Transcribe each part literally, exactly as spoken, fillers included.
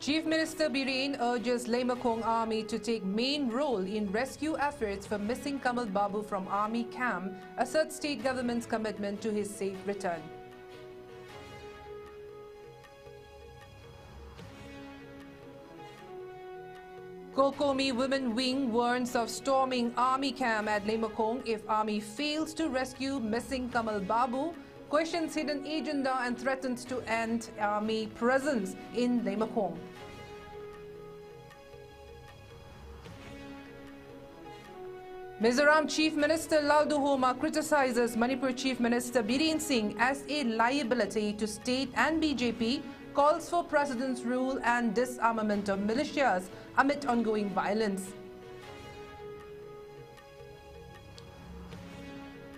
Chief Minister Biren urges Leimakhong Army to take main role in rescue efforts for missing Kamal Babu from army camp, asserts state government's commitment to his safe return. COCOMI Women Wing warns of storming army camp at Leimakhong if army fails to rescue missing Kamal Babu, questions hidden agenda and threatens to end army presence in Leimakhong. Mizoram Chief Minister Lalduhoma criticizes Manipur Chief Minister Biren Singh as a liability to state and B J P, calls for president's rule and disarmament of militias amid ongoing violence.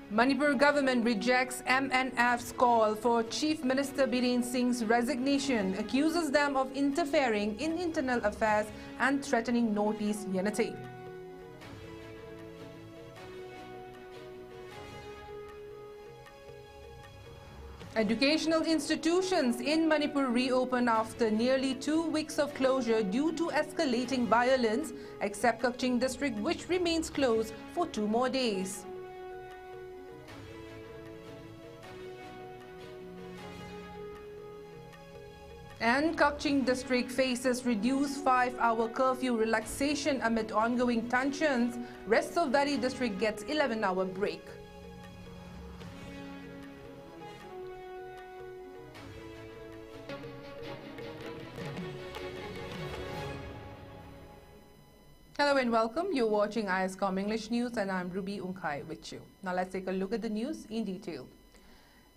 Manipur government rejects M N F's call for Chief Minister Biren Singh's resignation, accuses them of interfering in internal affairs and threatening Northeast unity. Educational institutions in Manipur reopen after nearly two weeks of closure due to escalating violence, except Kakching district, which remains closed for two more days. And Kakching district faces reduced five-hour curfew relaxation amid ongoing tensions. Rest of Valley district gets eleven-hour break. Hello and welcome. You're watching ISCOM English News and I'm Ruby Ungkhai with you. Now let's take a look at the news in detail.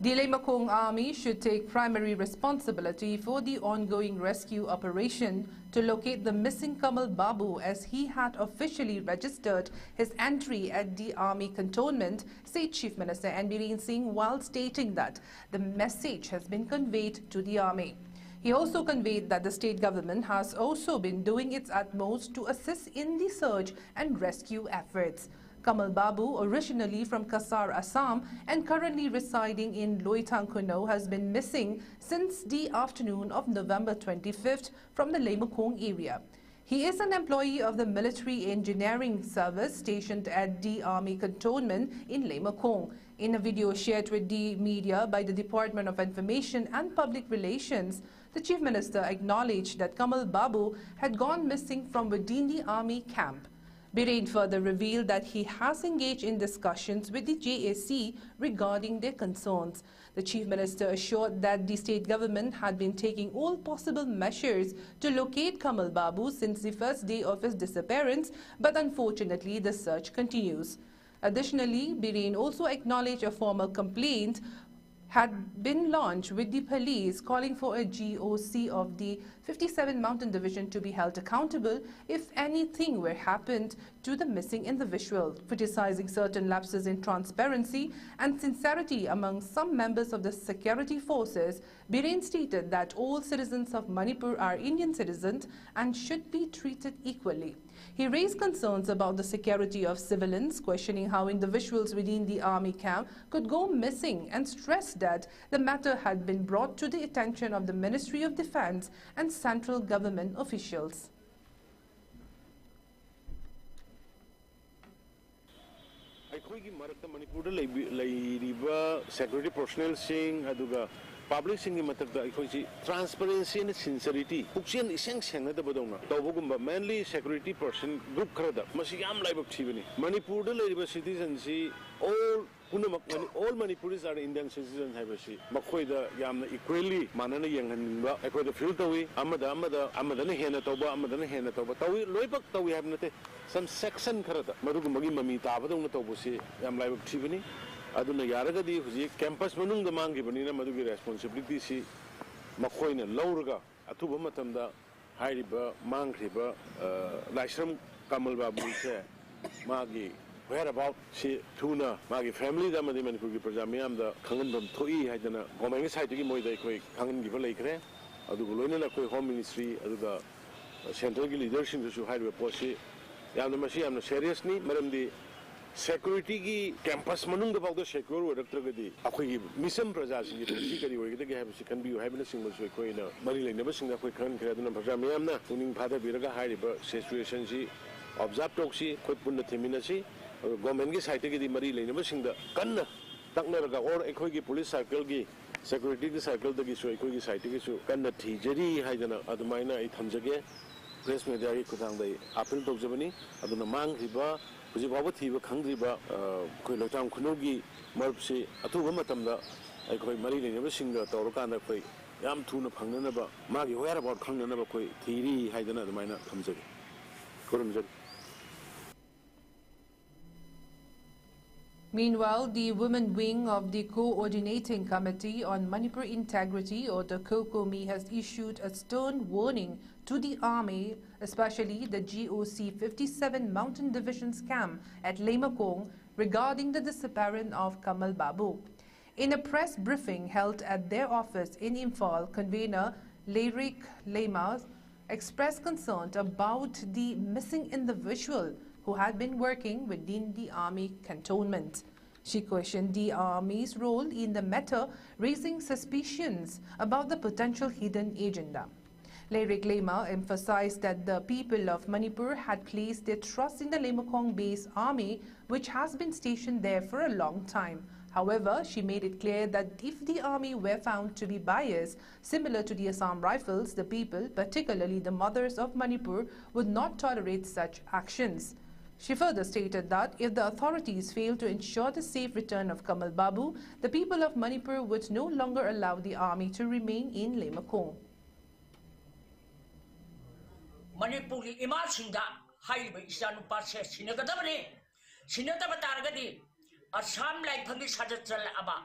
The Leimakhong Army should take primary responsibility for the ongoing rescue operation to locate the missing Kamal Babu, as he had officially registered his entry at the army cantonment, said Chief Minister N Biren Singh, while stating that the message has been conveyed to the army. He also conveyed that the state government has also been doing its utmost to assist in the search and rescue efforts. Kamal Babu, originally from Kasar, Assam, and currently residing in Loithang Khunou, has been missing since the afternoon of November twenty-fifth from the Leimakhong area. He is an employee of the Military Engineering Service stationed at the Army Cantonment in Leimakhong. In a video shared with the media by the Department of Information and Public Relations, the Chief Minister acknowledged that Kamal Babu had gone missing from within the army camp. Biren further revealed that he has engaged in discussions with the J A C regarding their concerns. The Chief Minister assured that the state government had been taking all possible measures to locate Kamal Babu since the first day of his disappearance, but unfortunately, the search continues. Additionally, Biren also acknowledged a formal complaint had been launched with the police calling for a G O C of the fifty-seven Mountain Division to be held accountable if anything were happened to the missing individual. Criticizing certain lapses in transparency and sincerity among some members of the security forces, Biren stated that all citizens of Manipur are Indian citizens and should be treated equally. He raised concerns about the security of civilians, questioning how individuals within the army camp could go missing, and stressed that the matter had been brought to the attention of the Ministry of Defense and central government officials. ꯑꯩꯈꯣꯏꯒꯤ ꯃꯔꯛꯇ ꯃꯅꯤꯄꯨꯔꯗ ꯂꯩꯕꯤ- ꯂꯩꯔꯤꯕ security ꯄꯔꯁꯣꯅꯦꯜꯁꯤꯡ, ꯑꯗꯨꯒ ꯄꯕ꯭ꯂꯤꯛꯁꯤꯡꯒꯤ ꯃꯊꯛꯇ ꯑꯩꯈꯣꯏꯁꯤ transparency and ꯁꯤꯟꯁꯔꯤꯇꯤ, ꯄꯨꯛꯆꯦꯜ ꯏꯁꯦꯡ ꯁꯦꯡꯅꯗꯕꯗꯧꯅ ꯇꯧꯕꯒꯨꯝꯕ, mainly security person group ꯈꯔꯗ꯫ ꯃꯁꯤ ꯌꯥꯝ ꯂꯥꯏꯕꯛ ꯊꯤꯕꯅꯤ꯫ ꯃꯅꯤꯄꯨꯔꯗ ꯂꯩꯔꯤꯕ ꯁꯤꯇꯤꯖꯟꯁꯤ ꯑꯣꯜ ꯄꯨꯝꯅꯃꯛ, all Manipuris are Indian citizen ꯍꯥꯏꯕꯁꯤ ꯃꯈꯣꯏꯗ ꯌꯥꯝꯅ ꯏꯀ꯭ꯋꯦꯜꯂꯤ ꯃꯥꯟꯅꯅ ꯌꯦꯡꯍꯟꯅꯤꯡꯕ ꯑꯩꯈꯣꯏꯗ ꯐꯤꯜ ꯇꯧꯏ꯫ ꯑꯃꯗ ꯑꯃꯗ, ꯑꯃꯗꯅ ꯍꯦꯟꯅ ꯇꯧꯕ, ꯑꯃꯗꯅ ꯍꯦꯟꯅ ꯇꯧꯕ ꯇꯧꯏ꯫ ꯂꯣꯏꯅꯃꯛ ꯇꯧꯏ ꯍꯥꯏꯕ ꯅꯠꯇꯦ꯫ ꯁꯝ ꯁꯦꯛꯁꯟ ꯈꯔꯗ ꯃꯗꯨꯒꯨꯝꯕꯒꯤ ꯃꯃꯤ ꯇꯥꯕꯗꯧꯅ ꯇꯧꯕꯁꯤ ꯌꯥꯝ ꯂꯥꯏꯕꯛ ꯊꯤꯕꯅꯤ꯫ ꯑꯗꯨꯅ ꯌꯥꯔꯒꯗꯤ ꯍꯧꯖꯤꯛ ꯀꯦꯝꯄꯁ ꯃꯅꯨꯡꯗ ꯃꯥꯡꯈꯤꯕꯅꯤꯅ ꯃꯗꯨꯒꯤ ꯔꯦꯁꯄꯣꯟꯁꯤꯕꯤꯂꯤꯇꯤꯁꯤ ꯃꯈꯣꯏꯅ ꯂꯧꯔꯒ ꯑꯊꯨꯕ ꯃꯇꯝꯗ ꯍꯥꯏꯔꯤꯕ ꯃꯥꯡꯈ꯭ꯔꯤꯕ, ꯑ, ꯂꯥꯏꯁ꯭ꯔꯝ ꯀꯃꯜ ꯕꯥꯕꯨꯁꯦ ꯃꯥꯒꯤ whereabout ꯁꯤ ꯊꯨꯅ ꯃꯥꯒꯤ ꯐꯦꯃꯤꯂꯤꯗ ꯑꯃꯗꯤ ꯃꯅꯤꯄꯨꯔꯒꯤ ꯄ꯭ꯔꯖꯥ ꯃꯤꯌꯥꯝꯗ ꯈꯪꯍꯟꯐꯝ ꯊꯣꯛꯏ ꯍꯥꯏꯗꯅ ꯒꯣꯔꯃꯦꯟꯒꯤ ꯁꯥꯏꯠꯇꯒꯤ ꯃꯣꯏꯗ ꯑꯩꯈꯣꯏ ꯈꯪꯍꯟꯈꯤꯕ ꯂꯩꯈ꯭ꯔꯦ꯫ ꯑꯗꯨꯒ ꯂꯣꯏꯅꯅ ꯑꯩꯈꯣꯏ ꯍꯣꯝ ꯃꯤꯅꯤꯁꯇ꯭ꯔꯤ ꯑꯗꯨꯒ ꯁꯦꯟꯇ꯭ꯔꯦꯜꯒꯤ ꯂꯤꯗꯔꯁꯤꯡꯗꯁꯨ ꯍꯥꯏꯔꯤꯕ ꯄꯣꯠꯁꯤ ꯌꯥꯝꯅ, ꯃꯁꯤ ꯌꯥꯝꯅ ꯁꯦꯔꯤꯌꯁꯅꯤ꯫ ꯃꯔꯝꯗꯤ ꯁꯦꯀ꯭ꯌꯨꯔꯤꯇꯤꯒꯤ ꯀꯦꯝꯄꯁ ꯃꯅꯨꯡꯗ ꯐꯥꯎꯗ ꯁꯦꯀ꯭ꯌꯨꯔ ꯑꯣꯏꯔꯛꯇ꯭ꯔꯒꯗꯤ ꯑꯩꯈꯣꯏꯒꯤ ꯃꯤꯆꯝ ꯄ꯭ꯔꯖꯥꯁꯤꯡꯒꯤ ꯄꯨꯟꯁꯤ ꯀꯔꯤ ꯑꯣꯏꯒꯗꯒꯦ ꯍꯥꯏꯕꯁꯤ ꯈꯟꯕꯤꯌꯨ ꯍꯥꯏꯕꯅꯆꯤꯡꯕꯁꯨ ꯑꯩꯈꯣꯏꯅ ꯃꯔꯤ ꯂꯩꯅꯕꯁꯤꯡꯗ ꯑꯩꯈꯣꯏ ꯈꯪꯍꯟꯈ꯭ꯔꯦ꯫ ꯑꯗꯨꯅ ꯄ꯭ꯔꯖꯥ ꯃꯌꯥꯝꯅ ꯄꯨꯛꯅꯤꯡ ꯐꯥꯊꯕꯤꯔꯒ ꯍꯥꯏꯔꯤꯕ ꯁꯤꯆꯨꯋꯦꯁꯟꯁꯤ ꯑꯣꯕꯖꯥꯔꯕ ꯇꯧꯁꯤ, ꯑꯩꯈꯣꯏ ꯄꯨꯟꯅ ꯊꯦꯡꯃꯤꯟꯅꯁꯤ꯫ ꯑꯗꯨꯒ ꯒꯣꯔꯃꯦꯟꯒꯤ ꯁꯥꯏꯠꯇꯒꯤꯗꯤ ꯃꯔꯤ ꯂꯩꯅꯕꯁꯤꯡꯗ ꯀꯟꯅ ꯇꯛꯅꯔꯒ ꯑꯣꯔ ꯑꯩꯈꯣꯏꯒꯤ ꯄꯨꯂꯤꯁ ꯁꯥꯔꯀꯜꯒꯤ ꯁꯦꯀ꯭ꯌꯨꯔꯤꯇꯤꯒꯤ ꯁꯥꯔꯀꯜꯗꯒꯤꯁꯨ ꯑꯩꯈꯣꯏꯒꯤ ꯁꯥꯏꯠꯇꯒꯤꯁꯨ ꯀꯟꯅ ꯊꯤꯖꯔꯤ ꯍꯥꯏꯗꯅ ꯑꯗꯨꯃꯥꯏꯅ ꯑꯩ ꯊꯝꯖꯒꯦ꯫ ꯄ꯭ꯔꯦꯁ ꯃꯦꯗꯤꯌꯥꯒꯤ ꯈꯨꯠꯊꯥꯡꯗ ꯑꯩ ꯑꯥꯄꯤꯜ ꯇꯧꯖꯕꯅꯤ꯫ ꯑꯗꯨꯅ ꯃꯥꯡꯈ꯭ꯔꯤꯕ, ꯍꯧꯖꯤꯛ ꯐꯥꯎꯕ ꯊꯤꯕ ꯈꯪꯗ꯭ꯔꯤꯕ, ꯑ, ꯑꯩꯈꯣꯏ ꯂꯣꯏꯇꯥꯝ ꯈꯨꯅꯧꯒꯤ ꯃꯔꯨꯞꯁꯤ ꯑꯊꯨꯕ ꯃꯇꯝꯗ ꯑꯩꯈꯣꯏ ꯃꯔꯤ ꯂꯩꯅꯕꯁꯤꯡꯒ ꯇꯧꯔꯀꯥꯟꯗ ꯑꯩꯈꯣꯏ ꯌꯥꯝ ꯊꯨꯅ ꯐꯪꯅꯅꯕ, ꯃꯥꯒꯤ whereabout ꯈꯪꯅꯅꯕ ꯑꯩꯈꯣꯏ ꯊꯤꯔꯤ ꯍꯥꯏꯗꯅ ꯑꯗꯨꯃꯥꯏꯅ ꯊꯝꯖꯒꯦ꯫ ꯈꯨꯔꯨꯝꯖꯔꯤ꯫ Meanwhile, the women wing of the Coordinating Committee on Manipur Integrity, or the COCOMI, has issued a stern warning to the army, especially the G O C fifty-seven Mountain Division's camp at Leimakhong, regarding the disappearance of Kamal Babu. In a press briefing held at their office in Imphal, convener Leirik Leima expressed concern about the missing individual who had been working within the army cantonment. She questioned the army's role in the matter, raising suspicions about the potential hidden agenda. Leirik Leima emphasized that the people of Manipur had placed their trust in the Leimakhong base army, which has been stationed there for a long time. However, she made it clear that if the army were found to be biased, similar to the Assam Rifles, the people, particularly the mothers of Manipur, would not tolerate such actions. She further stated that if the authorities fail to ensure the safe return of Kamal Babu, the people of Manipur would no longer allow the army to remain in Leimakhong. ꯃꯅꯤꯄꯨꯔꯒꯤ ꯏꯃꯥꯁꯤꯡꯗ ꯍꯥꯏꯔꯤꯕ ꯏꯆꯥꯅꯨꯄꯥꯁꯦ ꯁꯤꯟꯅꯒꯗꯕꯅꯤ꯫ ꯁꯤꯟꯅꯗꯕ ꯇꯥꯔꯒꯗꯤ ꯑꯁꯥꯝ ꯂꯥꯏꯐꯝꯒꯤ ꯁꯥꯖꯠ ꯆꯠꯂꯛꯑꯕ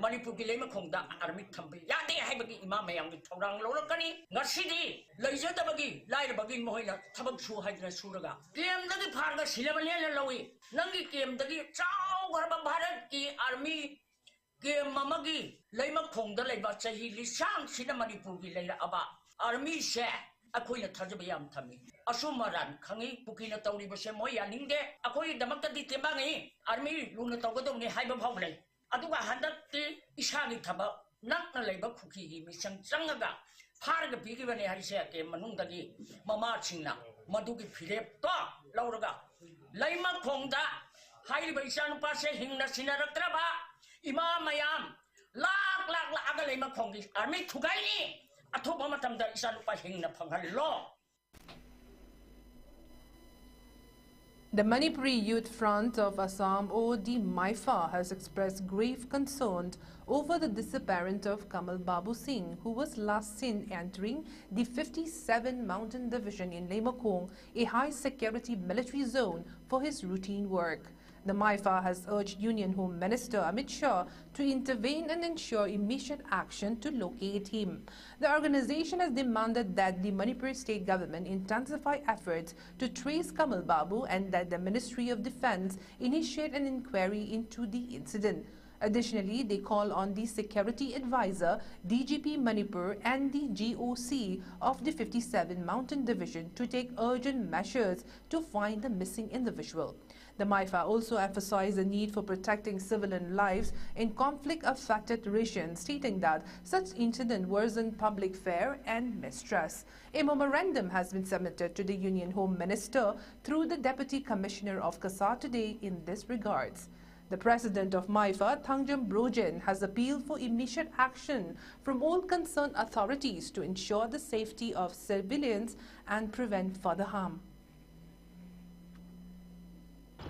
ꯃꯅꯤꯄꯨꯔꯒꯤ ꯂꯩꯃꯈꯣꯡꯗ army ꯊꯝꯕ ꯌꯥꯗꯦ ꯍꯥꯏꯕꯒꯤ ꯏꯃꯥ ꯃꯌꯥꯝꯒꯤ ꯊꯧꯔꯥꯡ ꯂꯧꯔꯛꯀꯅꯤ꯫ ꯉꯁꯤꯗꯤ ꯂꯩꯖꯗꯕꯒꯤ, ꯂꯥꯏꯔꯕꯒꯤ ꯃꯈꯣꯏꯅ ꯊꯕꯛ ꯁꯨ ꯍꯥꯏꯗꯅ ꯁꯨꯔꯒ ꯀꯦꯝꯗꯒꯤ ꯐꯥꯔꯒ ꯁꯤꯂꯕꯅꯦꯅ ꯂꯧꯏ꯫ ꯅꯪꯒꯤ ꯀꯦꯝꯗꯒꯤ ꯆꯥꯎꯈ꯭ꯔꯕ ꯚꯥꯔꯠꯀꯤ ꯑꯥꯔꯃꯤ ꯀꯦꯝ ꯑꯃꯒꯤ ꯂꯩꯃꯈꯣꯡꯗ ꯂꯩꯕ ꯆꯍꯤ ꯂꯤꯁꯥꯡꯁꯤꯗ ꯃꯅꯤꯄꯨꯔꯒꯤ ꯂꯩꯔꯛꯑꯕ ꯑꯥꯔꯃꯤꯁꯦ ꯑꯩꯈꯣꯏꯅ ꯊꯥꯖꯕ ꯌꯥꯝ ꯊꯝꯃꯤ꯫ ꯑꯆꯨꯝ ꯑꯔꯥꯟ ꯈꯪꯉꯤ, ꯀꯨꯀꯤꯅ ꯇꯧꯔꯤꯕꯁꯦ ꯃꯣꯏ ꯌꯥꯅꯤꯡꯗꯦ꯫ ꯑꯩꯈꯣꯏꯒꯤꯗꯃꯛꯇꯗꯤ ꯇꯦꯡꯕꯥꯡꯉꯤ, ꯑꯥꯔꯃꯤ ꯂꯨꯅ ꯇꯧꯒꯗꯧꯅꯤ ꯍꯥꯏꯕ ꯐꯥꯎ ꯂꯩ꯫ ꯑꯗꯨꯒ ꯍꯟꯗꯛꯇꯤ ꯏꯁꯥꯒꯤ ꯊꯕꯛ ꯅꯛꯅ ꯂꯩꯕ ꯀꯨꯀꯤꯒꯤ ꯃꯤꯁꯪ ꯆꯪꯉꯒ ꯐꯥꯔꯒ ꯄꯤꯈꯤꯕꯅꯤ ꯍꯥꯏꯁꯦ ꯀꯦꯝ ꯃꯅꯨꯡꯗꯒꯤ ꯃꯃꯥꯁꯤꯡꯅ ꯃꯗꯨꯒꯤ ꯐꯤꯔꯦꯞꯇꯣ ꯂꯧꯔꯒ ꯂꯩꯃꯈꯣꯡꯗ ꯍꯥꯏꯔꯤꯕ ꯏꯆꯥꯅꯨꯄꯥꯁꯦ ꯍꯤꯡꯅ ꯁꯤꯟꯅꯔꯛꯇ꯭ꯔꯕ ꯏꯃꯥ ꯃꯌꯥꯝ ꯂꯥꯛ ꯂꯥꯛ ꯂꯥꯛꯑꯒ ꯂꯩꯃꯈꯣꯡꯒꯤ ꯑꯥꯔꯃꯤ ꯊꯨꯒꯥꯏꯅꯤ꯫ ꯑꯊꯨꯕ ꯃꯇꯝꯗ ꯏꯆꯥꯅꯨꯄꯥ ꯍꯤꯡꯅ ꯐꯪꯍꯜꯂꯣ꯫ The Manipuri Youth Front of Assam, or the MYFA, has expressed grave concern over the disappearance of Kamal Babu Singh, who was last seen entering the fifty-seven Mountain Division in Leimakhong, a high-security military zone, for his routine work. The MYFA has urged Union Home Minister Amit Shah to intervene and ensure immediate action to locate him. The organization has demanded that the Manipur state government intensify efforts to trace Kamal Babu and that the Ministry of Defense initiate an inquiry into the incident. Additionally, they call on the security advisor, D G P Manipur, and the G O C of the fifty-seven Mountain Division to take urgent measures to find the missing individual. The MYFA also emphasized the need for protecting civilian lives in conflict-affected regions, stating that such incident worsen public fear and mistrust. A memorandum has been submitted to the Union Home Minister through the Deputy Commissioner of Cachar today in this regards. The president of MYFA, Thangjam Brojen, has appealed for immediate action from all concerned authorities to ensure the safety of civilians and prevent further harm.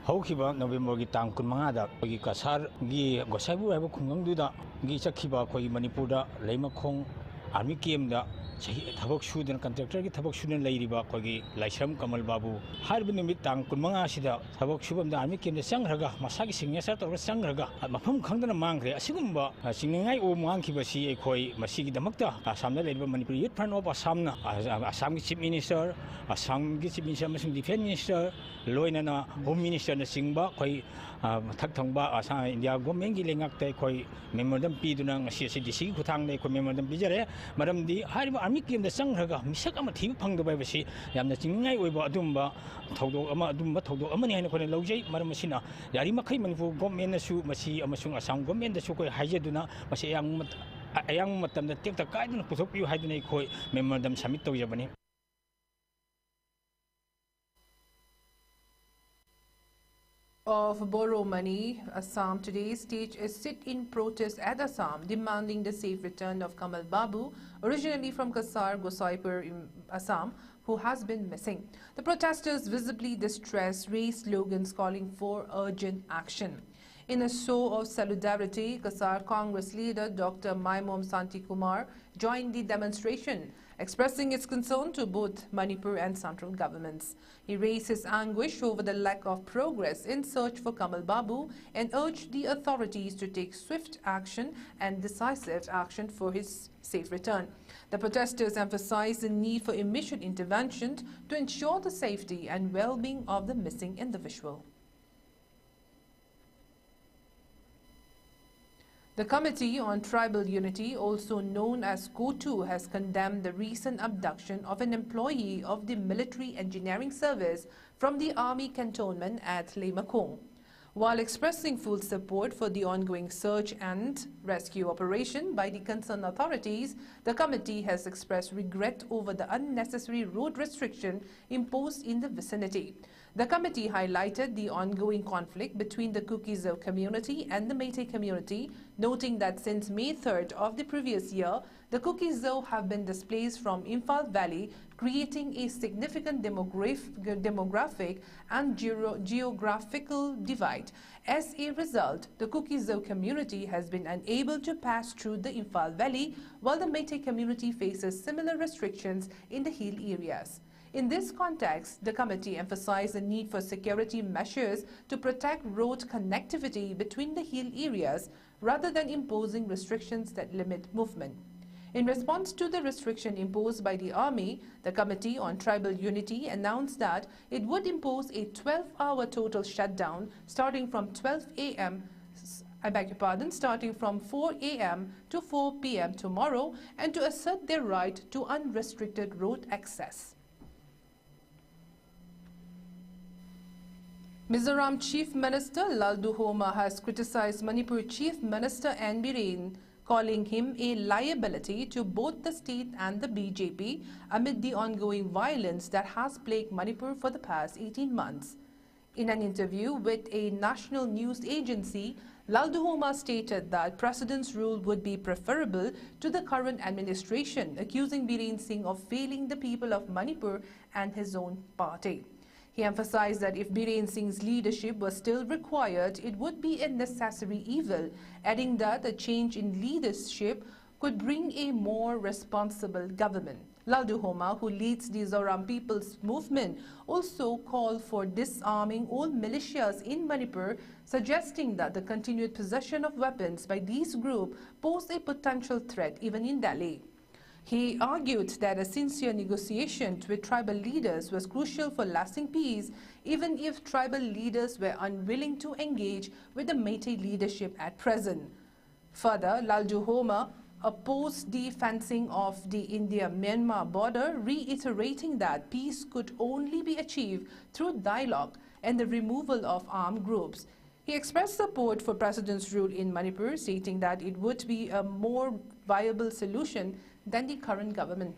ꯍꯧꯈꯤꯕ ꯅꯕꯦꯝꯕꯔꯒꯤ ꯇꯥꯡ ꯀꯨꯟꯃꯉꯥꯗ ꯑꯩꯈꯣꯏꯒꯤ ꯀꯁꯥꯔꯒꯤ ꯒꯣꯁꯥꯏꯕꯨ ꯍꯥꯏꯕ ꯈꯨꯡꯒꯪꯗꯨꯗꯒꯤ ꯆꯠꯈꯤꯕ ꯑꯩꯈꯣꯏꯒꯤ ꯃꯅꯤꯄꯨꯔꯗ ꯂꯩꯃꯈꯣꯡ army ꯀꯦꯝꯗ ꯆꯍꯤ ꯊꯕꯛ ꯁꯨꯗꯅ, ꯀꯟꯇ꯭ꯔꯦꯛꯇꯔꯒꯤ ꯊꯕꯛ ꯁꯨꯗꯅ ꯂꯩꯔꯤꯕ ꯑꯩꯈꯣꯏꯒꯤ ꯂꯥꯏꯁ꯭ꯔꯝ ꯀꯃꯜ ꯕꯥꯕꯨ ꯍꯥꯏꯔꯤꯕ ꯅꯨꯃꯤꯠ ꯇꯥꯡ ꯀꯨꯟꯃꯉꯥꯁꯤꯗ ꯊꯕꯛ ꯁꯨꯐꯝꯗ ꯑꯥꯔꯃꯤ ꯀꯦꯝꯗ ꯆꯪꯈ꯭ꯔꯒ, ꯃꯁꯥꯒꯤ ꯁꯤꯒꯅꯦꯆꯔ ꯇꯧꯔꯒ ꯆꯪꯈ꯭ꯔꯒ ꯃꯐꯝ ꯈꯪꯗꯅ ꯃꯥꯡꯈ꯭ꯔꯦ꯫ ꯑꯁꯤꯒꯨꯝꯕ, ꯑ, ꯆꯤꯡꯅꯤꯡꯉꯥꯏ ꯑꯣꯏꯕ ꯃꯥꯡꯈꯤꯕꯁꯤ ꯑꯩꯈꯣꯏ ꯃꯁꯤꯒꯤꯗꯃꯛꯇ ꯑꯁꯥꯝꯗ ꯂꯩꯔꯤꯕ ꯃꯅꯤꯄꯨꯔ ꯌꯨꯠ ꯐ꯭ꯔꯟ ꯑꯣꯐ ꯑꯁꯥꯝꯅ, ꯑ, ꯑ, ꯑꯁꯥꯝꯒꯤ ꯆꯤꯐ ꯃꯤꯅꯤꯁꯇꯔ, ꯑꯁꯥꯝꯒꯤ ꯆꯤꯐ ꯃꯤꯅꯤꯁꯇꯔ ꯑꯃꯁꯨꯡ ꯗꯤꯐꯦꯟꯁ ꯃꯤꯅꯤꯁꯇꯔ, ꯂꯣꯏꯅꯅ ꯍꯣꯝ ꯃꯤꯅꯤꯁꯇꯔꯅꯆꯤꯡꯕ ꯑꯩꯈꯣꯏ, ꯑ, ꯃꯊꯛ ꯊꯪꯕ ꯑꯁꯥꯝ, ꯏꯟꯗꯤꯌꯥ ꯒꯣꯔꯃꯦꯟꯒꯤ ꯂꯩꯉꯥꯛꯇ ꯑꯩꯈꯣꯏ ꯃꯦꯃꯣꯔꯦꯟꯗꯝ ꯄꯤꯗꯨꯅ ꯉꯁꯤ ꯑꯁꯤ ꯗꯤ ꯁꯤꯒꯤ ꯈꯨꯠꯊꯥꯡꯗ ꯑꯩꯈꯣꯏ ꯃꯦꯃꯣꯔꯦꯟꯗꯝ ꯄꯤꯖꯔꯦ꯫ ꯃꯔꯝꯗꯤ ꯍꯥꯏꯔꯤꯕ ꯃꯤꯠꯀꯤ ꯑꯃꯗ ꯆꯪꯈ꯭ꯔꯒ ꯃꯤꯁꯛ ꯑꯃ ꯊꯤꯕ ꯐꯪꯗꯕ ꯍꯥꯏꯕꯁꯤ ꯌꯥꯝꯅ ꯆꯤꯡꯅꯤꯡꯉꯥꯏ ꯑꯣꯏꯕ ꯑꯗꯨꯝꯕ ꯊꯧꯗꯣꯛ ꯑꯃ, ꯑꯗꯨꯝꯕ ꯊꯧꯗꯣꯛ ꯑꯃꯅꯤ ꯍꯥꯏꯅ ꯑꯩꯈꯣꯏꯅ ꯂꯧꯖꯩ꯫ ꯃꯔꯝ ꯑꯁꯤꯅ ꯌꯥꯔꯤꯃꯈꯩ ꯃꯅꯤꯄꯨꯔ ꯒꯣꯔꯃꯦꯟꯅꯁꯨ ꯃꯁꯤ ꯑꯃꯁꯨꯡ ꯑꯁꯥꯝ ꯒꯣꯔꯃꯦꯟꯗꯁꯨ ꯑꯩꯈꯣꯏ ꯍꯥꯏꯖꯗꯨꯅ ꯃꯁꯤ ꯑꯌꯥꯝꯕ ꯃꯇ-, ꯑꯌꯥꯝꯕ ꯃꯇꯝꯗ ꯇꯦꯛꯇ ꯀꯥꯏꯗꯅ ꯄꯨꯊꯣꯛꯄꯤꯌꯨ ꯍꯥꯏꯗꯨꯅ ꯑꯩꯈꯣꯏ memorandum submit ꯇꯧꯖꯕꯅꯤ꯫ Of Boromani, Assam today staged a sit-in protest at Assam, demanding the safe return of Kamal Babu, originally from Kasar Gosaipur in Assam, who has been missing. The protesters, visibly distressed, raised slogans calling for urgent action. In a show of solidarity, Kasar Congress leader Doctor Maimom Santi Kumar joined the demonstration, expressing its concern to both Manipur and central governments. He raised his anguish over the lack of progress in search for Kamal Babu and urged the authorities to take swift action and decisive action for his safe return. The protesters emphasized the need for immediate intervention to ensure the safety and well-being of the missing individual. The Committee on Tribal Unity, also known as COTU, has condemned the recent abduction of an employee of the Military Engineering Service from the Army Cantonment at Leimakhong. While expressing full support for the ongoing search and rescue operation by the concerned authorities, the committee has expressed regret over the unnecessary road restriction imposed in the vicinity. The committee highlighted the ongoing conflict between the Kuki-Zo community and the Meitei community, noting that since May third of the previous year, the Kuki-Zo have been displaced from Imphal Valley, creating a significant demograph-, demographic and geo-, geographical divide. As a result, the Kuki-Zo community has been unable to pass through the Imphal Valley, while the Meitei community faces similar restrictions in the hill areas. In this context, the committee emphasized the need for security measures to protect road connectivity between the hill areas rather than imposing restrictions that limit movement. In response to the restriction imposed by the army, the Committee on Tribal Unity announced that it would impose a twelve-hour total shutdown starting from twelve a m s-, I beg your pardon, starting from four a m to four p m tomorrow, and to assert their right to unrestricted road access. Mizoram Chief Minister Lalduhoma has criticized Manipur Chief Minister N Biren, calling him a liability to both the state and the B J P amid the ongoing violence that has plagued Manipur for the past eighteen months. In an interview with a national news agency, Lalduhoma stated that President's rule would be preferable to the current administration, accusing Biren Singh of failing the people of Manipur and his own party. He emphasized that if Biren Singh's leadership was still required, it would be a necessary evil, adding that a change in leadership could bring a more responsible government. Lalduhoma, who leads the Zoram People's Movement, also called for disarming all militias in Manipur, suggesting that the continued possession of weapons by these groups pose a potential threat even in Delhi. He argued that a sincere negotiation with tribal leaders was crucial for lasting peace, even if tribal leaders were unwilling to engage with the Meitei leadership at present. Further, Lalduhoma opposed the fencing of the India-Myanmar border, reiterating that peace could only be achieved through dialogue and the removal of armed groups. He expressed support for President's rule in Manipur, stating that it would be a more viable solution than the current government.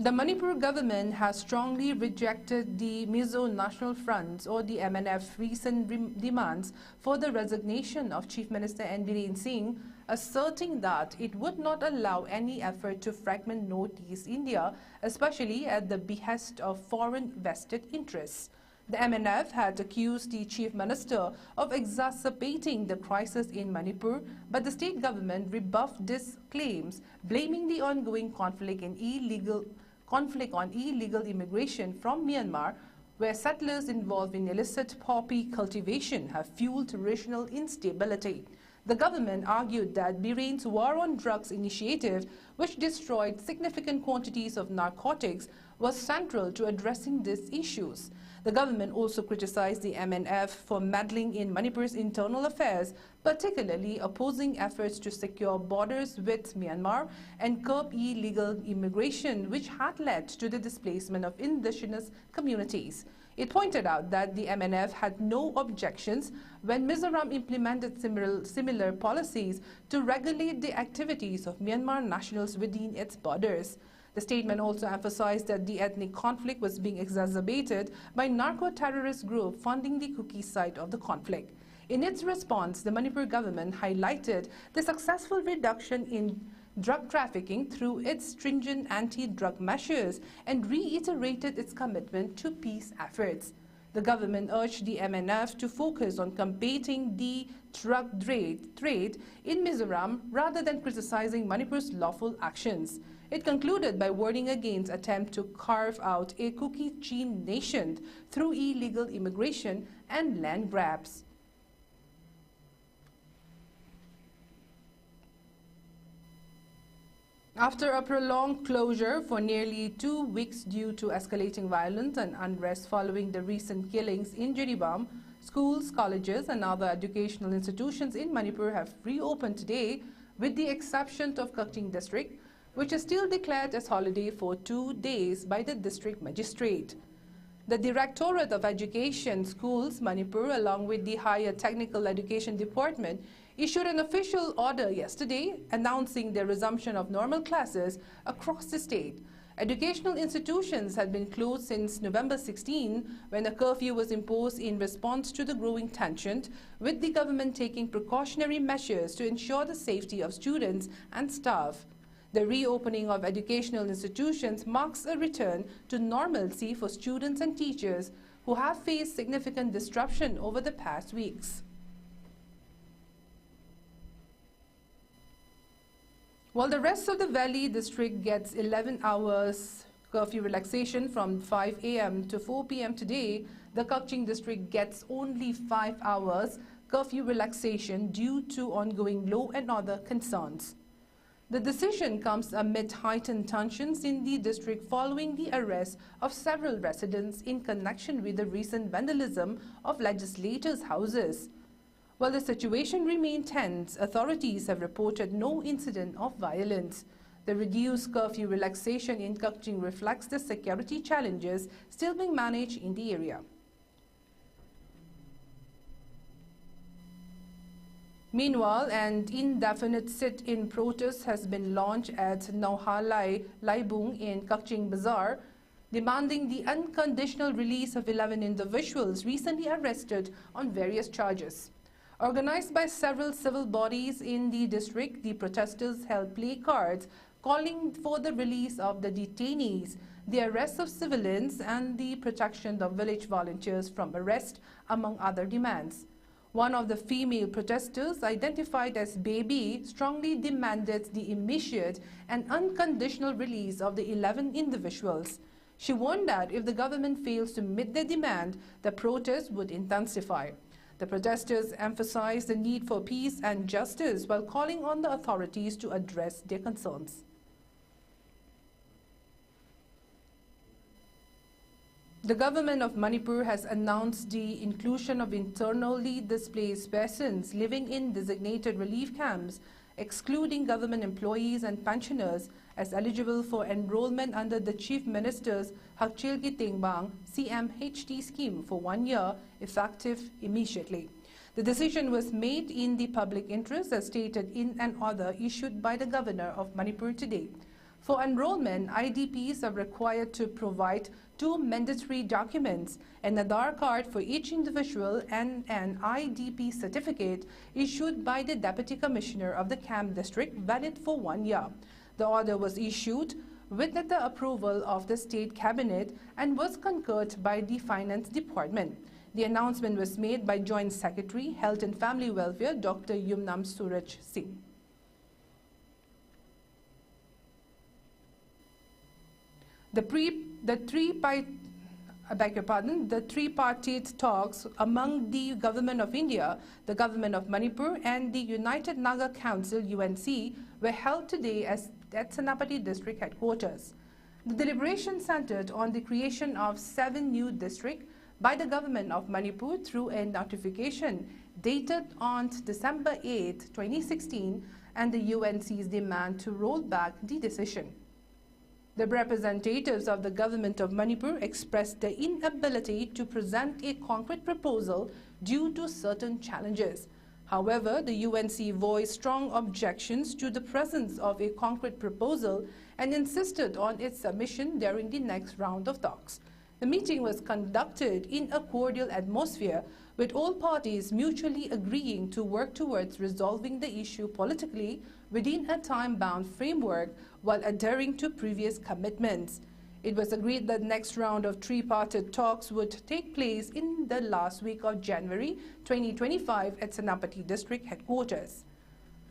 The Manipur government has strongly rejected the Mizo National Front, or the M N F, recent rem- demands for the resignation of Chief Minister N Biren Singh, asserting that it would not allow any effort to fragment Northeast India, especially at the behest of foreign vested interests. The M N F had accused the chief minister of exacerbating the crisis in Manipur, but the state government rebuffed these claims, blaming the ongoing conflict in illegal conflict on illegal immigration from Myanmar, where settlers involved in illicit poppy cultivation have fueled regional instability. The government argued that Biren's War on Drugs initiative, which destroyed significant quantities of narcotics, was central to addressing these issues. The government also criticized the M N F for meddling in Manipur's internal affairs, particularly opposing efforts to secure borders with Myanmar and curb illegal immigration, which had led to the displacement of indigenous communities. It pointed out that the M N F had no objections when Mizoram implemented similar, similar policies to regulate the activities of Myanmar nationals within its borders. The statement also emphasized that the ethnic conflict was being exacerbated by narco-terrorist group funding the Kuki side of the conflict. In its response, the Manipur government highlighted the successful reduction in drug trafficking through its stringent anti-drug measures and reiterated its commitment to peace efforts. The government urged the M N F to focus on combating the drug trade, trade in Mizoram rather than criticizing Manipur's lawful actions. It concluded by warning against attempt to carve out a Kuki Chin nation through illegal immigration and land grabs. After a prolonged closure for nearly two weeks due to escalating violence and unrest following the recent killings in Jiribam, schools, colleges, and other educational institutions in Manipur have reopened today, with the exception of Kakching district, which is still declared as holiday for two days by the district magistrate. The Directorate of Education, Schools, Manipur, along with the Higher Technical Education Department, issued an official order yesterday announcing the resumption of normal classes across the state. Educational institutions had been closed since November sixteen, when a curfew was imposed in response to the growing tension, with the government taking precautionary measures to ensure the safety of students and staff. The reopening of educational institutions marks a return to normalcy for students and teachers who have faced significant disruption over the past weeks. While the rest of the Valley District gets eleven hours curfew relaxation from five a m to four p m today, the Kakching District gets only five hours curfew relaxation due to ongoing law and order concerns. The decision comes amid heightened tensions in the district following the arrest of several residents in connection with the recent vandalism of legislators' houses. While the situation remained tense, authorities have reported no incident of violence. The reduced curfew relaxation in Kakching reflects the security challenges still being managed in the area. Meanwhile, an indefinite sit-in protest has been launched at Nauhalai Laibung in Kakching Bazaar, demanding the unconditional release of eleven individuals recently arrested on various charges. Organized by several civil bodies in the district, the protesters held placards calling for the release of the detainees, the arrest of civilians, and the protection of village volunteers from arrest, among other demands. One of the female protesters, identified as Baby, strongly demanded the immediate and unconditional release of the eleven individuals. She warned that if the government fails to meet their demand, the protest would intensify. The protesters emphasized the need for peace and justice while calling on the authorities to address their concerns. The government of Manipur has announced the inclusion of internally displaced persons living in designated relief camps, excluding government employees and pensioners, as eligible for enrollment under the Chief Minister's Hakchilgi Tengbang C M H T scheme for one year, effective immediately. The decision was made in the public interest, as stated in an order issued by the governor of Manipur today. For enrollment, I D Ps are required to provide two mandatory documents, an Aadhaar card for each individual and an I D P certificate issued by the Deputy Commissioner of the camp district, valid for one year. The order was issued with the approval of the state cabinet and was concurred by the finance department. The announcement was made by Joint Secretary, Health and Family Welfare, Doctor Yumnam Suraj Singh. The, pre, the three pi, I beg your pardon, the tripartite talks among the Government of India, the Government of Manipur, and the United Naga Council, U N C, were held today as, at Senapati District Headquarters. The deliberation centered on the creation of seven new districts by the Government of Manipur through a notification dated on December eighth, twenty sixteen, and the U N C's demand to roll back the decision. The representatives of the Government of Manipur expressed their inability to present a concrete proposal due to certain challenges. However, the U N C voiced strong objections to the presence of a concrete proposal and insisted on its submission during the next round of talks. The meeting was conducted in a cordial atmosphere, with all parties mutually agreeing to work towards resolving the issue politically within a time-bound framework while adhering to previous commitments. It was agreed that next round of tripartite talks would take place in the last week of January twenty twenty-five at Senapati District Headquarters.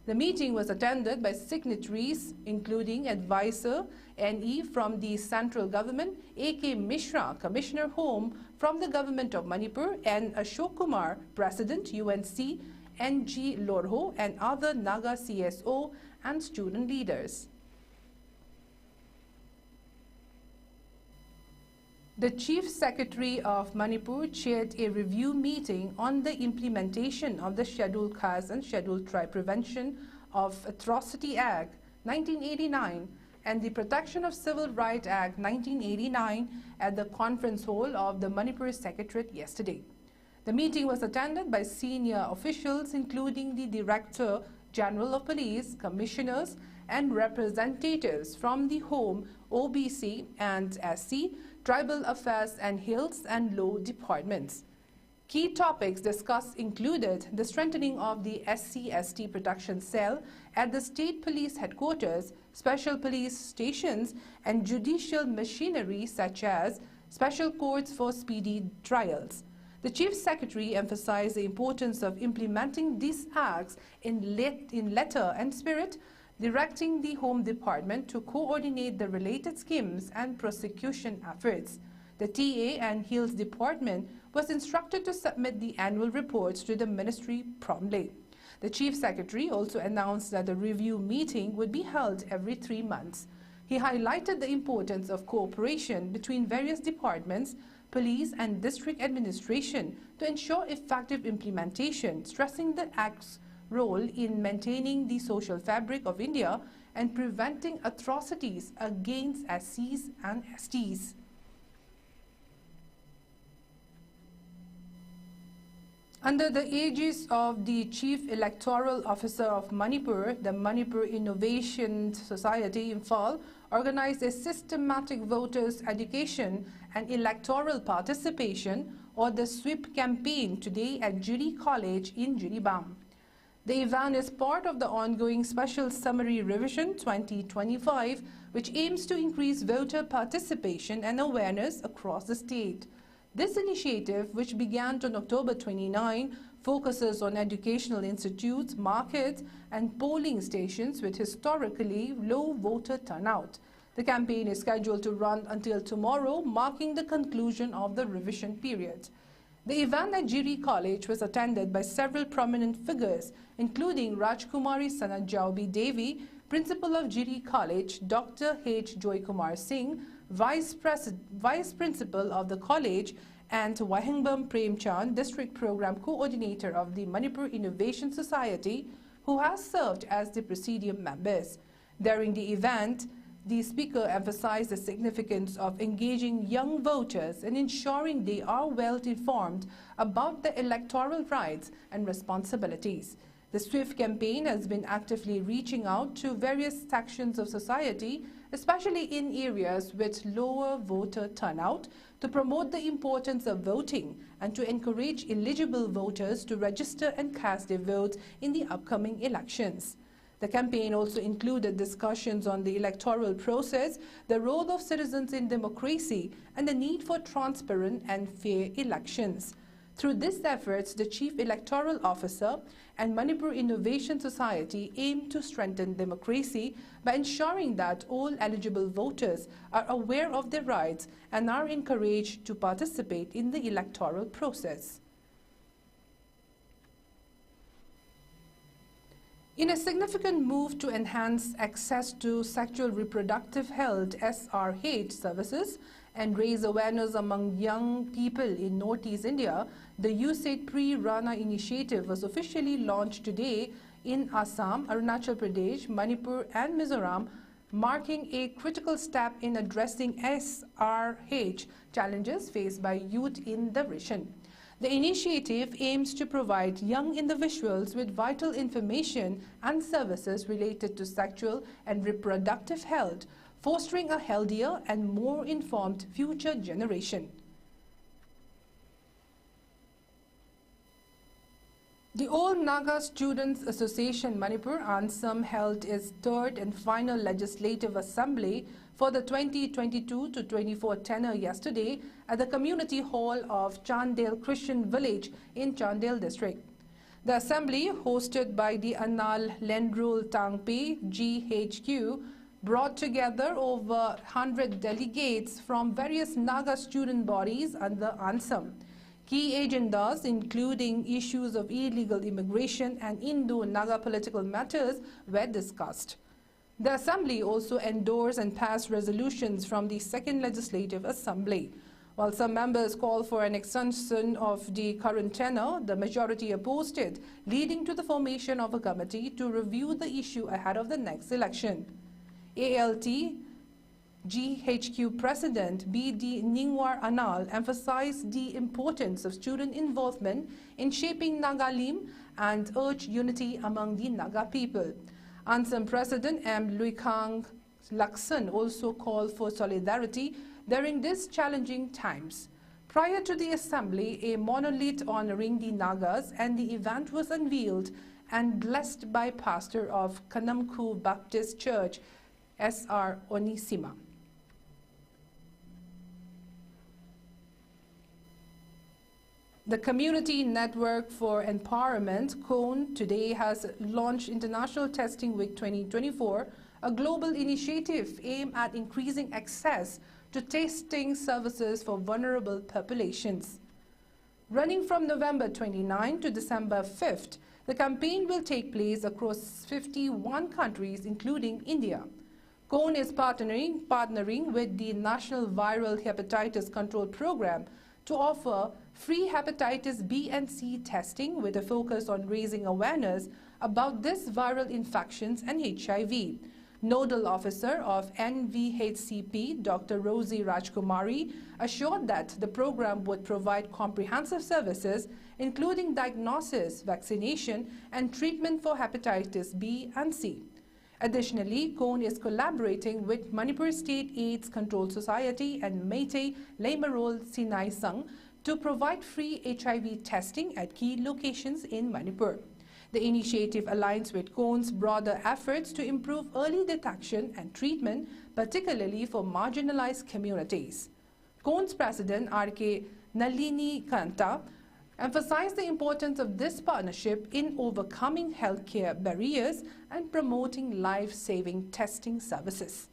The meeting was attended by signatories, including Advisor N E from the Central Government, A K Mishra, Commissioner Home from the Government of Manipur, and Ashok Kumar, President, U N C, N G Lorho, and other Naga C S O and student leaders. The Chief Secretary of Manipur chaired a review meeting on the implementation of the Scheduled Caste and Scheduled Tribe Prevention of Atrocity Act nineteen eighty-nine and the Protection of Civil Rights Act nineteen eighty-nine at the conference hall of the Manipur Secretariat yesterday. The meeting was attended by senior officials, including the Director General of Police, commissioners, and representatives from the Home, O B C and S C, Tribal Affairs and Hills and Law departments. Key topics discussed included the strengthening of the S C S T protection cell at the State Police Headquarters, special police stations, and judicial machinery such as special courts for speedy trials. The Chief Secretary emphasized the importance of implementing these acts in, let, in letter and spirit, directing the Home Department to coordinate the related schemes and prosecution efforts. The T A and Hills Department was instructed to submit the annual reports to the ministry promptly. The Chief Secretary also announced that the review meeting would be held every three months. He highlighted the importance of cooperation between various departments, police and district administration to ensure effective implementation, stressing the Act's role in maintaining the social fabric of India and preventing atrocities against S Cs and S Ts. Under the aegis of the Chief Electoral Officer of Manipur, the Manipur Innovation Society, Imphal, organized a systematic voters education and electoral participation, or the sweep campaign, today at Jiri College in Jiribam. The event is part of the ongoing Special Summary Revision twenty twenty-five, which aims to increase voter participation and awareness across the state. This initiative, which began on October twenty-nine, focuses on educational institutes, markets, and polling stations with historically low voter turnout. The campaign is scheduled to run until tomorrow, marking the conclusion of the revision period. The event at Jiri College was attended by several prominent figures, including Rajkumari Sanat Jaobi Devi, Principal of Jiri College, Doctor H Joykumar Singh, Vice, Pres- Vice Principal of the college, and Wahengbam Premchand, District Program Coordinator of the Manipur Innovation Society, who has served as the presidium members. During the event, the speaker emphasized the significance of engaging young voters and ensuring they are well informed about their electoral rights and responsibilities. The sweep campaign has been actively reaching out to various sections of society, especially in areas with lower voter turnout, to promote the importance of voting and to encourage eligible voters to register and cast their votes in the upcoming elections. The campaign also included discussions on the electoral process, the role of citizens in democracy, and the need for transparent and fair elections. Through these efforts, the Chief Electoral Officer and Manipur Innovation Society aim to strengthen democracy by ensuring that all eligible voters are aware of their rights and are encouraged to participate in the electoral process. In a significant move to enhance access to sexual reproductive health, S R H, services and raise awareness among young people in Northeast India, the USAID Pre-Rana initiative was officially launched today in Assam, Arunachal Pradesh, Manipur and Mizoram, marking a critical step in addressing S R H challenges faced by youth in the region. The initiative aims to provide young individuals with vital information and services related to sexual and reproductive health, fostering a healthier and more informed future generation. The All Naga Students Association Manipur, ANSAM, held its third and final legislative assembly for the twenty twenty-two to twenty-four tenure yesterday at the community hall of Chandel Christian Village in Chandel district. The assembly, hosted by the Anal Lenrul Tangpi, G H Q, brought together over one hundred delegates from various Naga student bodies under ANSAM. Key agendas, including issues of illegal immigration and Indo-Naga political matters, were discussed. The Assembly also endorsed and passed resolutions from the Second Legislative Assembly. While some members called for an extension of the current tenure, the majority opposed it, leading to the formation of a committee to review the issue ahead of the next election. A L T G H Q President B D Ningwar Anal emphasized the importance of student involvement in shaping Naga Lim and urged unity among the Naga people. ANSAM President M Luikhang Lakson also called for solidarity during these challenging times. Prior to the assembly, a monolith honoring the Nagas and the event was unveiled and blessed by pastor of Kanamkhu Baptist Church, S R Onisima. The Community Network for Empowerment, CONE, today has launched International Testing Week twenty twenty-four, a global initiative aimed at increasing access to testing services for vulnerable populations. Running from November twenty-ninth to December fifth, the campaign will take place across fifty-one countries, including India. CONE is partnering, partnering with the National Viral Hepatitis Control Program to offer free hepatitis B and C testing with a focus on raising awareness about these viral infections and H I V. Nodal officer of N V H C P, Doctor Rosie Rajkumari, assured that the program would provide comprehensive services, including diagnosis, vaccination, and treatment for hepatitis B and C. Additionally, CONE is collaborating with Manipur State AIDS Control Society and Meitei Leimarol Sinai Sangh to provide free H I V testing at key locations in Manipur. The initiative aligns with CONE's broader efforts to improve early detection and treatment, particularly for marginalized communities. CONE's president, R K Nalini Kanta, emphasized the importance of this partnership in overcoming healthcare barriers and promoting life-saving testing services.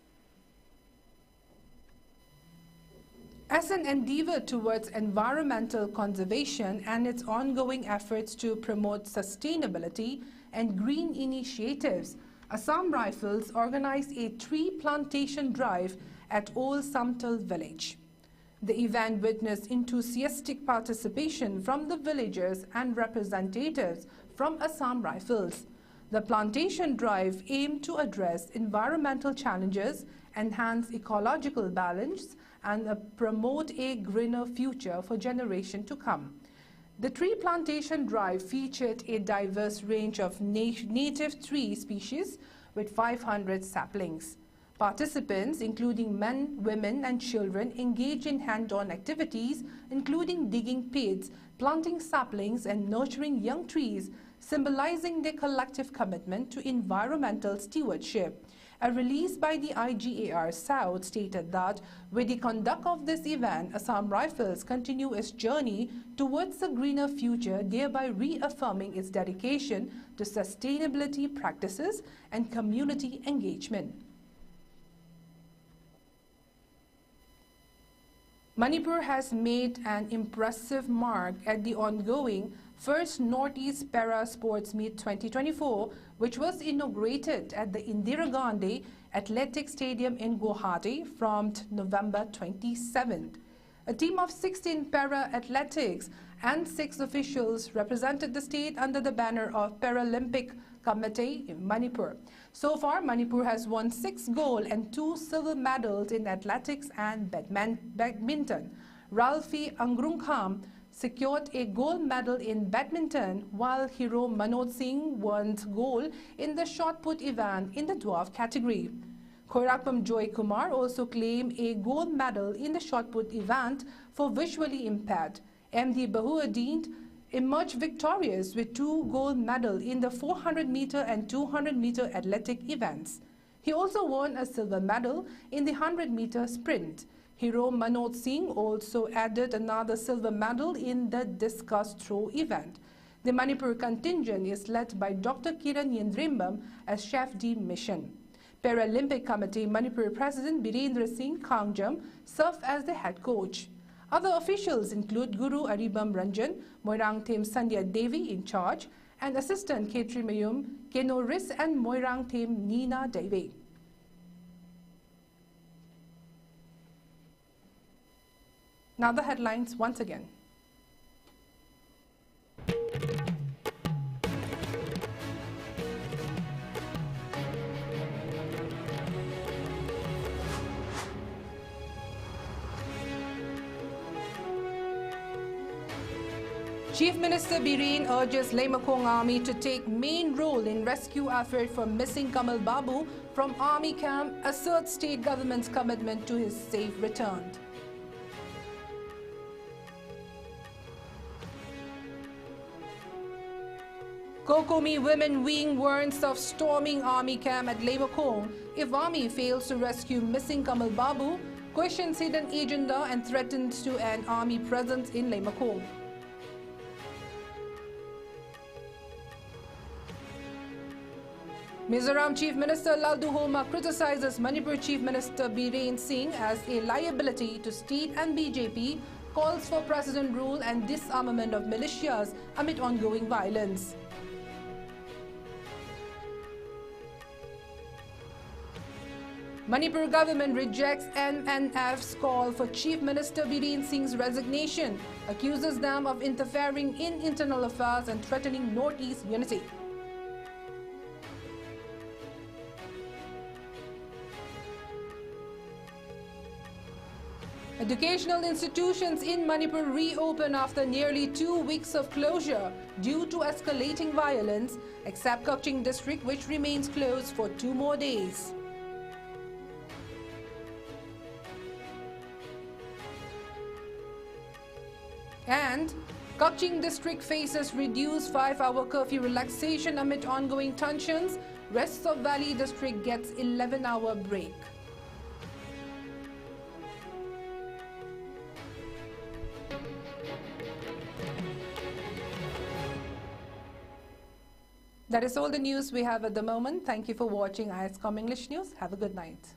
As an endeavor towards environmental conservation and its ongoing efforts to promote sustainability and green initiatives, Assam Rifles organized a tree plantation drive at Old Samtal village. The event witnessed enthusiastic participation from the villagers and representatives from Assam Rifles. The plantation drive aimed to address environmental challenges, enhance ecological balance, and uh, promote a greener future for generation to come. The tree plantation drive featured a diverse range of na-, native tree species with five hundred saplings. Participants, including men, women, and children, engaged in hand-on activities, including digging pits, planting saplings, and nurturing young trees, symbolizing their collective commitment to environmental stewardship. A release by the I G A R South stated that with the conduct of this event, Assam Rifles continue its journey towards a greener future, thereby reaffirming its dedication to sustainability practices and community engagement. Manipur has made an impressive mark at the ongoing First Northeast Para Sports Meet twenty twenty-four, which was inaugurated at the Indira Gandhi Athletic Stadium in Guwahati from November twenty-seventh. A team of sixteen para athletics and six officials represented the state under the banner of Paralympic Committee in Manipur. So far, Manipur has won six gold and two silver medals in athletics and badman-, badminton. Ralphie Angrungkham secured a gold medal in badminton, while Hero Manoj Singh won gold in the shot put event in the dwarf category. Khoirakpam Joy Kumar also claimed a gold medal in the shot put event for visually impaired. M D Bahuadin emerged victorious with two gold medals in the four hundred meter and two hundred meter athletic events. He also won a silver medal in the hundred meter sprint. Hero Manoj Singh also added another silver medal in the discus throw event. The Manipur contingent is led by Doctor Kiran Yendrimbam as chef de mission. Paralympic Committee Manipur President Birendra Singh Khangjam served as the head coach. Other officials include Guru Aribam Ranjan, Moirangthem Sandhya Devi in charge, and Assistant Khetrimayum Keno Ris and Moirangthem Nina Daive. Now the headlines once again. Chief Minister Biren urges Leimakhong Army to take main role in rescue effort for missing Kamal Babu from army camp, asserts state government's commitment to his safe return. COCOMI Women Wing warns of storming army camp at Leimakhong if army fails to rescue missing Kamal Babu, questions hidden agenda and threatens to an army presence in Leimakhong. Mizoram Chief Minister Lalduhoma criticizes Manipur Chief Minister Biren Singh as a liability to state and B J P, calls for president rule and disarmament of militias amid ongoing violence. Manipur government rejects M N F's call for Chief Minister Biren Singh's resignation, accuses them of interfering in internal affairs and threatening Northeast unity. Educational institutions in Manipur reopen after nearly two weeks of closure due to escalating violence, except Kakching district, which remains closed for two more days. And Kakching district faces reduced five-hour curfew relaxation amid ongoing tensions. Rest of Valley district gets eleven-hour break. That is all the news we have at the moment. Thank you for watching I S com English News. Have a good night.